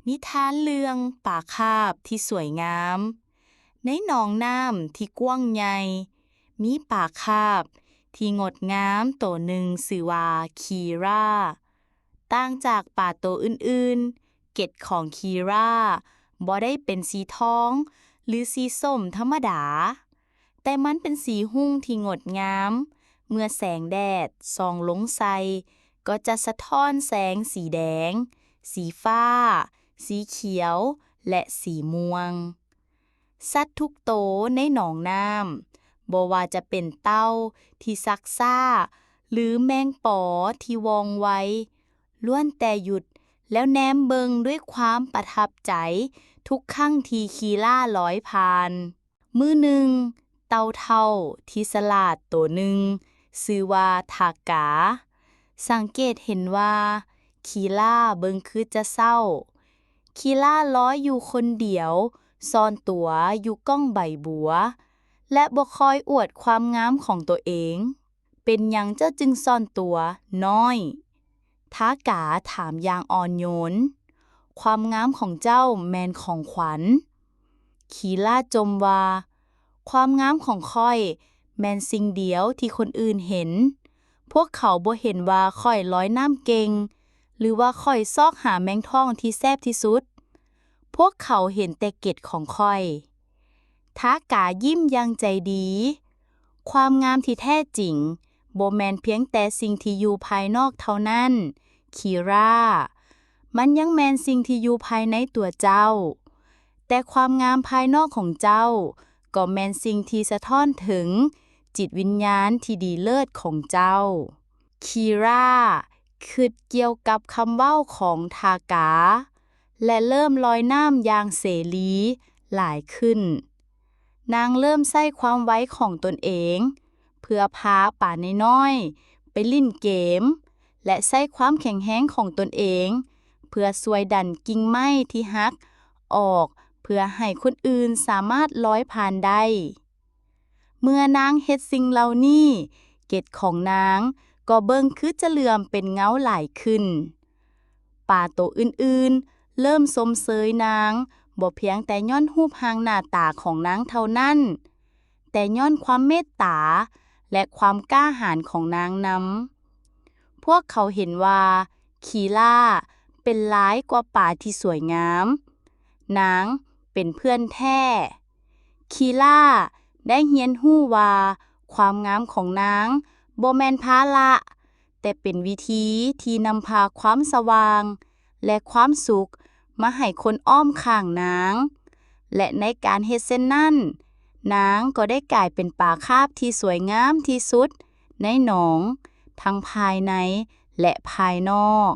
ນິທານເລື່ອງປາຄາບທີ່ສວຍງາມ. ໃນໜອງນ້ຳທີ່ກວ້າງໃຫຍ່ ມີປາຄາບທີ່ງົດງາມໂຕໜຶ່ງຊື່ວ່າຄີຣາ. ຕ່າງຈາກປາໂຕອື່ນໆ, ເກັດຂອງຄີຣາບໍ່ໄດ້ເປັນສີທອງ ຫຼື ສີສົ້ມທຳມະດາ, ແຕ່ມັນເປັນສີຮຸ່ງທີ່ງົດງາມ, ເມື່ອແສງແດດສ່ອງລົງໃສ່ ກໍຈະສະທ້ອນແສງສີແດງ, ສີຟ້າ, ສີຂຽວ ແລະ ສີມ່ວງ. ສັດທຸກໂຕໃນໜອງນ້ຳ, ບໍ່ວ່າຈະເປັນເຕົ່າທີ່ຊັກຊ້າ ຫຼື ແມງປໍທີ່ວ່ອງໄວ, ລ້ວນແຕ່ຢຸດ ແລ້ວແນມເບິ່ງດ້ວຍຄວາມປະທັບໃຈທຸກຄັ້ງທີ່ຄີຣາລອຍຜ່ານ. ມື້ໜຶ່ງ, ເຕົ່າເທົ້າທີ່ສະຫຼາດໂຕໜຶ່ງ ຊື່ວ່າທາກາ ສັງເກດເຫັນວ່າຄີຣາເບິ່ງຄືຈະເສົ້າ. ຄີຣາລອຍຢູ່ຄົນດຽວ, ຊ່ອນຕົວຢູ່ກ້ອງໃບບົວ ແລະ ບໍ່ຄ່ອຍອວດຄວາມງາມຂອງໂຕເອງ. ເປັນຫຍັງເຈົ້າຈຶ່ງຊ່ອນຕົວນ້ອຍ? ທາກາຖາມຢ່າງອ່ອນໂຍນ. ຄວາມງາມຂອງເຈົ້າແມ່ນຂອງຂວັນ. ຄີຣາຈົ່ມວ່າ, ຄວາມງາມຂອງຂ້ອຍແມ່ນສິ່ງດຽວທີ່ຄົນອື່ນເຫັນ. ພວກເຂົາບໍ່ເຫັນວ່າຂ້ອຍລອຍນ້ຳເກັ່ງ ຫຼື ວ່າຂ້ອຍຊອກຫາແມງທອງທີ່ແຊບທີ່ສຸດ. ພວກເຂົາເຫັນແຕ່ເກັດຂອງຂ້ອຍ. ທາກາຍິ້ມຢ່າງໃຈດີ. ຄວາມງາມທີ່ແທ້ຈິງບໍ່ແມ່ນພຽງແຕ່ສິ່ງທີ່ຢູ່ພາຍນອກເທົ່ານັ້ນ, ຄີຣາ. ມັນຍັງແມ່ນສິ່ງທີ່ຢູ່ພາຍໃນຕົວເຈົ້າ. ແຕ່ຄວາມງາມພາຍນອກຂອງເຈົ້າກໍແມ່ນສິ່ງທີ່ສະທ້ອນເຖິງຈິດວິນຍານທີ່ດີເລີດຂອງເຈົ້າ. ຄີຣາຄິດກ່ຽວກັບຄຳເວົ້າຂອງທາກາ ແລະ ເລີ່ມລອຍນ້ຳຢ່າງເສລີຫຼາຍຂຶ້ນ. ນາງເລີ່ມໃຊ້ຄວາມໄວຂອງຕົນເອງເພື່ອພາປານ້ອຍໆໄປຫຼິ້ນເກມ ແລະ ໃຊ້ຄວາມແຂງແຮງຂອງຕົນເອງເພື່ອຊ່ວຍດັນກິ່ງໄມ້ທີ່ຫັກອອກ ເພື່ອໃຫ້ຄົນອື່ນສາມາດລອຍຜ່ານໄດ້. ເມື່ອນາງເຮັດສິ່ງເຫຼົ່ານີ້, ເກັດຂອງນາງກໍເບິ່ງຄືຈະເຫຼື້ອມເປັນເງົາຫຼາຍຂຶ້ນ. ປາໂຕອື່ນໆເລີ່ມຊົມເຊີຍນາງ, ບໍ່ພຽງແຕ່ຍ້ອນຮູບຮ່າງໜ້າຕາຂອງນາງເທົ່ານັ້ນ, ແຕ່ຍ້ອນຄວາມເມດຕາ ແລະ ຄວາມກ້າຫານຂອງນາງນຳ. ພວກເຂົາເຫັນວ່າຄີຣາເປັນຫຼາຍກວ່າປາທີ່ສວຍງາມ. ນາງເປັນເພື່ອນແທ້. ຄີຣາໄດ້ຮຽນຮູ້ວ່າຄວາມງາມຂອງນາງບໍ່ແມ່ນພາລະ, ແຕ່ເປັນວິທີທີ່ນຳພາຄວາມສະຫວ່າງ ແລະ ຄວາມສຸກມາໃຫ້ຄົນອ້ອມຂ້າງນາງ. ແລະ ໃນການເຮັດເຊັ່ນນັ້ນ, ນາງກໍໄດ້ກາຍເປັນປາຄາບທີ່ສວຍງາມທີ່ສຸດໃນໜອງ, ທັງພາຍໃນ ແລະ ພາຍນອກ.